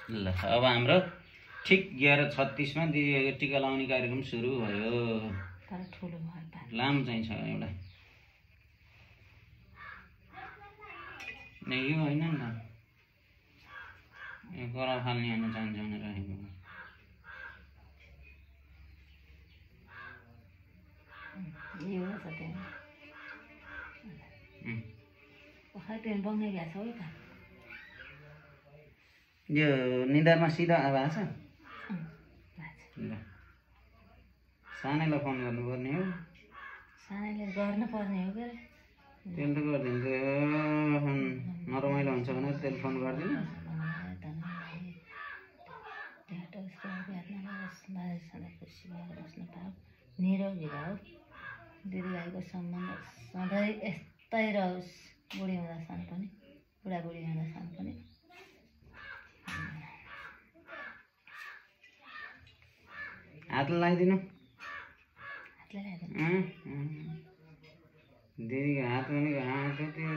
ल अब हाम्रो ठिक 11:36 मा दिदीको टिका लाउने कार्यक्रम सुरु भयो। तर ठुलो भयो लामो चाहिँ छ एउटा यो होइन नि त यो गरा फाल्ने होइन चाहन्छ भनेर राखेको यो छ त्यहाँ खै त्यहाँ बङ्ने गएको छ हो त यो निधारमा सिधा भएको छ ल सानैलाई फोन गर्नुपर्ने हो सानैले गर्नुपर्ने हो के त्यसले त गरिदिन्छ नरमाइलो हुन्छ भने त्यसले फोन गरिदिनु निरोगी रहोस् दिदी भाइको सम्बन्ध सधैँ यस्तै रहोस् बुढी हुँदासम्म पनि बुढाबुढी हुँदासम्म पनि हात लगाइदिनु हातले लगाइदिनु दिदीको हात भनेको हात हो त्यो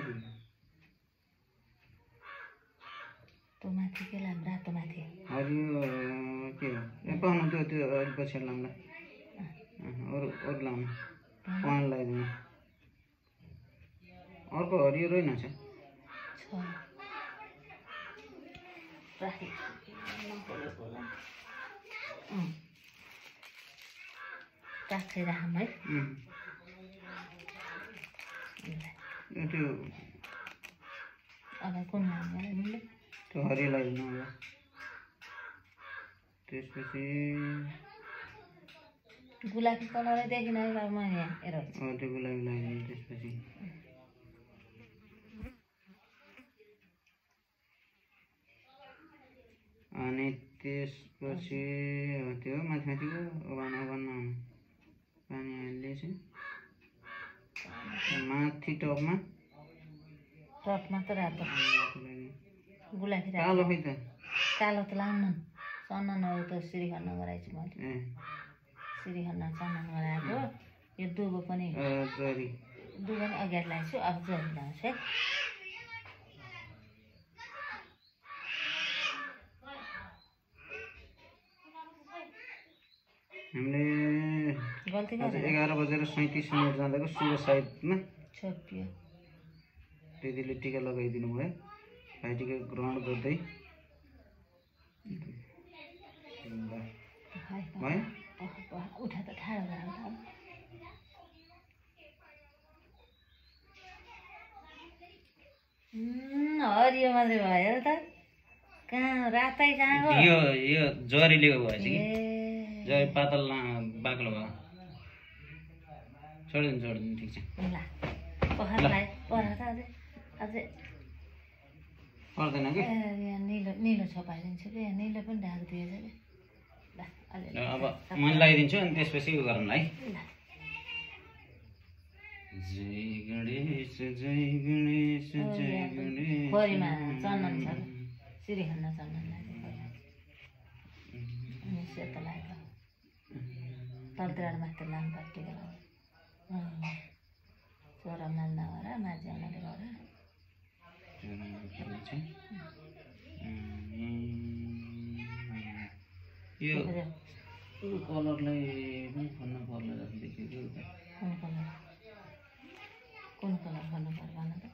त्यो माथि के लाम रातो माथि हरियो के हो ए पाउनु त्यो त्यो अलिक पछि लाउँला अरू लाउनु पाउनु लगाइदिनु अर्को हरियो रहेनछ राख्दै राखौँ है त्यो अब कुन लगाइदिनु त्यो हरियो लगाइदिनु अब त्यसपछि गुलाबी कलरै देखिन है म यहाँ हेर त्यो गुलाबी लगाइदिनु त्यसपछि अनि त्यसपछि त्यो माथि माथिको ओभान पानी हाल्दैछ माथि टपमा त रातो गुलाबी कालो खै त कालो त लाउनु चन्दनहरू त श्रीखण्ड गराएछु मैले श्रीखण्ड चन्दन गराएको यो दुबो पनि दुबो पनि अगाडि लगाएको छु अब जरी लगाउँछु है हामीले गल्ती 11:37 जाँदाको शुभ साइडमा छोपियो दिदीले टिका लगाइदिनु भयो भाइटिका ग्रहण गर्दै उठा त ठाडो गराउँछ हरियो मात्रै भयो त कहाँ रातै कहाँ हो यो जरीले भएछ कि जरी पातल बाक्लो भयो छोडिदिनु ठिक छ ल पखालाई परा त अझै पर्दैन कि यहाँ निलो छपाइदिन्छु कि यहाँ निलो पनि ढाकिदिएछ कि अब मैले लगाइदिन्छु अनि त्यसपछि उयो गरौँ है जय गणेश खोरीमा चन्दन छ श्रीखण्ड चन्दन लाग्यो अनि सेतो लाग्यो तलतिर माथि लाम पट्टिको चोरमलाल नगर माझी आमाले गर यो कलरलाई पनि खोज्नु पर्ला जस्तो देखियो कि कुन कलर गर्नु पर्यो भन त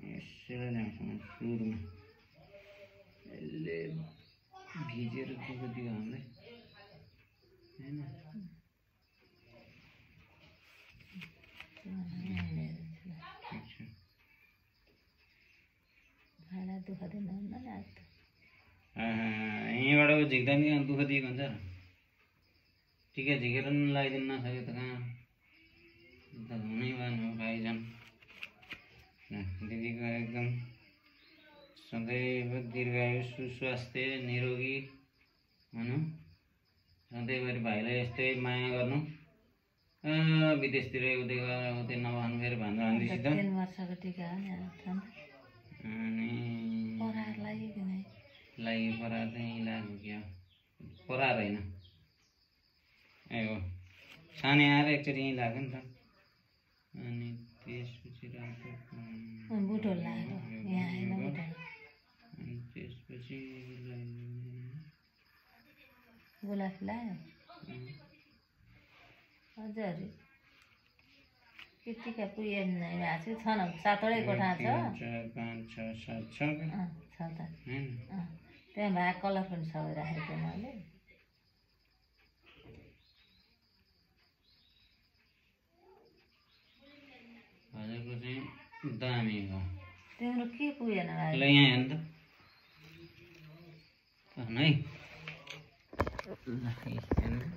यसैलाई ल्याउँछ सुरुमा यसले भिजेर दुःख दियो हामीलाई होइन दुःख दिनु यहीँबाट झिक्दा नि दुःख दिएको हुन्छ टिका झिकेर पनि लगाइदिनु नसक्यो त कहाँ त हुनै भएन भाइजान दिदीको एकदम सधैँ दीर्घायु सुस्वास्थ्य निरोगी भनौँ सधैँभरि भाइलाई यस्तै माया गर्नु विदेशतिर उतै नभनु फेरि भान्जा भान्जीसित 3 वर्षको टिका हो नि अनि परार लाग्यो कि नै लाग्यो परार चाहिँ लाग्यो क्या परार होइन ए हो सानै आएर एकचोटि यहीँ लाग्यो नि त अनि त्यसपछि रातो बुटो लाग्यो यहाँ आएन गुलाफी लाग्यो हजुर त्यतिका पुगेन भएको छ न 7वटै कोठा छ 4 5 6 7 छ छ त त्यहाँ भए कलर पनि सबै राखेको मैले हजुरको चाहिँ दामी हो तिम्रो के पुगेन ल यहाँ हेर्नु त है ल हेर्नु